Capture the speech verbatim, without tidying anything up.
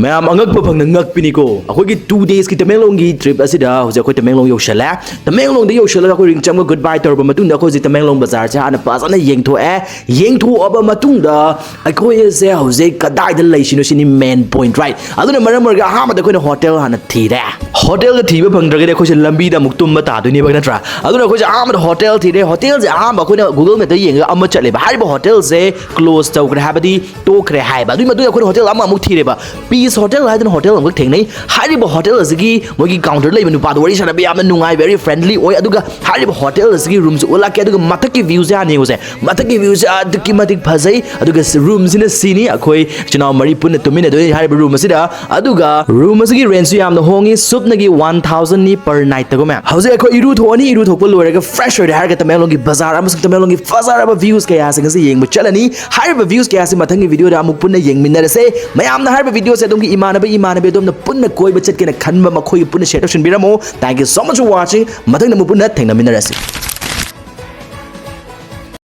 ꯃꯌꯥꯝ ꯑꯉꯛꯄ ꯐꯪꯅ ꯉꯛꯄꯤꯅꯤꯀꯣ꯫ ꯑꯩꯈꯣꯏꯒꯤ two days ꯀꯤ ꯇꯃꯦꯡꯂꯣꯡꯒꯤ trip ꯑꯁꯤꯗ ꯍꯧꯖꯤꯛ ꯑꯩꯈꯣꯏ ꯇꯃꯦꯡꯂꯣꯡ ꯌꯧꯁꯜꯂꯦ꯫ ꯇꯃꯦꯡꯂꯣꯡꯗ ꯌꯧꯁꯜꯂꯒ ꯑꯩꯈꯣꯏ ꯔꯤꯡꯆꯝꯒ good bye ꯇꯧꯔꯕ ꯃꯇꯨꯡꯗ ꯑꯩꯈꯣꯏ ꯍꯧꯖꯤꯛ ꯇꯃꯦꯡꯂꯣꯡ ꯕꯖꯥꯔꯁꯦ ꯍꯥꯟꯅ ꯐꯖꯅ ꯌꯦꯡꯊꯣꯛꯑꯦ꯫ ꯌꯦꯡꯊꯣꯛꯑꯕ ꯃꯇꯨꯡꯗ ꯑꯩꯈꯣꯏ ꯑꯁꯦ ꯍꯧꯖꯤꯛ ꯀꯗꯥꯏꯗ ꯂꯩꯁꯤꯅꯣ ꯁꯤꯅꯤ main point, right? ꯑꯗꯨꯅ ꯃꯔꯝ ꯑꯣꯏꯔꯒ ꯑꯍꯥꯟꯕꯗ ꯑꯩꯈꯣꯏꯅ ꯍꯣꯇꯦꯜ ꯍꯥꯟꯅ ꯊꯤꯔꯦ꯫ ꯍꯣꯇꯦꯜꯗ ꯊꯤꯕ ꯐꯪꯗ꯭ꯔꯒꯗꯤ ꯑꯩꯈꯣꯏꯁꯦ ꯂꯝꯕꯤꯗ ꯑꯃꯨꯛ ꯇꯨꯝꯕ ꯇꯥꯗꯣꯏꯅꯦꯕ, ꯅꯠꯇ꯭ꯔꯥ? ꯑꯗꯨꯅ ꯑꯩꯈꯣꯏꯁꯦ ꯑꯍꯥꯟꯕꯗ ꯍꯣꯇꯦꯜ ꯊꯤꯔꯦ꯫ ꯍꯣꯇꯦꯜꯁꯦ ꯑꯍꯥꯟꯕ ꯑꯩꯈꯣꯏꯅ Google Map ꯇ ꯌꯦꯡꯉꯒ ꯑꯃ ꯆꯠꯂꯦꯕ꯫ ꯍꯥꯏꯔꯤꯕ ꯍꯣꯇꯦꯜꯁꯦ close ꯇꯧꯈ꯭ꯔꯦ, ꯍꯥꯏꯕꯗꯤ ꯇꯣꯛꯈ꯭ꯔꯦ ꯍꯥꯏꯕ꯫ ꯑꯗꯨꯒꯤ ꯃꯇꯨꯡꯗ ꯑꯩꯈꯣꯏꯅ ꯍꯣꯇꯦꯜ ꯑꯃ ꯑꯃꯨꯛ ꯊꯤꯔꯦꯕ꯫ Peace Hotel ꯍꯥꯏꯗꯅ ꯍꯣꯇꯦꯜ ꯑꯃꯈꯛ ꯊꯦꯡꯅꯩ꯫ ꯍꯥꯏꯔꯤꯕ ꯍꯣꯇꯦꯜ ꯑꯁꯤꯒꯤ ꯃꯣꯏꯒꯤ counter ꯗ ꯂꯩꯕ ꯅꯨꯄꯥꯗꯣ ꯋꯥꯔꯤ ꯁꯥꯟꯅꯕ ꯌꯥꯝꯅ ꯅꯨꯡꯉꯥꯏ, very friendly ꯑꯣꯏ꯫ ꯑꯗꯨꯒ ꯍꯥꯏꯔꯤꯕ ꯍꯣꯇꯦꯜ ꯑꯁꯤꯒꯤ room ꯁꯦ ꯎꯠꯂꯛꯀꯦ꯫ ꯑꯗꯨꯒ ꯃꯊꯛꯀꯤ view ꯁꯦ ꯍꯥꯟꯅ ꯌꯦꯡꯉꯨꯁꯦ꯫ ꯃꯊꯛꯀꯤ view ꯁꯦ ꯑꯗꯨꯛꯀꯤ ꯃꯇꯤꯛ ꯐꯖꯩ꯫ ꯑꯗꯨꯒ room ꯁꯤꯅ ꯁꯤꯅꯤ, ꯑꯩꯈꯣꯏ ꯏꯆꯤꯟ ꯏꯅꯥꯎ ꯃꯔꯤ ꯄꯨꯟꯅ ꯇꯨꯝꯃꯤꯟꯅꯗꯣꯏꯅꯤ ꯍꯥꯏꯔꯤꯕ room ꯑꯁꯤꯗ꯫ ꯑꯗꯨꯒ room ꯑꯁꯤꯒꯤ rent ꯁꯨ ꯌꯥꯝꯅ ꯍꯣꯡꯉꯤ, ꯁꯨꯞꯅꯒꯤ one thousand ꯅꯤ per night ꯇꯀꯣ ꯃꯌꯥꯝ꯫ ꯍꯧꯖꯤꯛ ꯑꯩꯈꯣꯏ ꯏꯔꯨ ꯊꯣꯛꯑꯅꯤ, ꯏꯔꯨ ꯊꯣꯛꯄ ꯂꯣꯏꯔꯒ fresh ꯑꯣꯏꯔꯦ ꯍꯥꯏꯔꯒ ꯇꯃꯦꯡꯂꯣꯡꯒꯤ ꯕꯖꯥꯔ ꯑꯃꯁꯨꯡ ꯇꯃꯦꯡꯂꯣꯡꯒꯤ ꯐꯖꯔꯕ views ꯀꯌꯥꯁꯤꯡ ꯑꯁꯤ ꯌꯦꯡꯕ ꯆꯠꯂꯅꯤ꯫ ꯍꯥꯏꯔꯤꯕ views ꯀꯌꯥꯁꯤ ꯃꯊꯪꯒꯤ video ꯗ ꯑꯃꯨꯛ ꯄꯨꯟꯅ ꯌꯦꯡꯃꯤꯟꯅꯔꯁꯦ꯫ ꯃꯌꯥꯝꯅ ꯍꯥꯏꯔꯤꯕ video ꯁꯦ ꯑꯗꯣꯝꯒꯤ ꯏꯃꯥꯟꯅꯕ ꯏꯃꯥꯟꯅꯕꯤ ꯑꯗꯣꯝꯅ ꯄꯨꯟꯅ ꯀꯣꯏꯕ ꯆꯠꯀꯦꯅ ꯈꯟꯕ ꯃꯈꯣꯏꯒꯤ ꯄꯨꯟꯅ share ꯇꯧꯁꯤꯟꯕꯤꯔꯝꯃꯣ꯫ Thank you so much for watching꯫ ꯃꯊꯪꯗ ꯑꯃꯨꯛ ꯄꯨꯟꯅ ꯊꯦꯡꯅꯃꯤꯟꯅꯔꯁꯤ꯫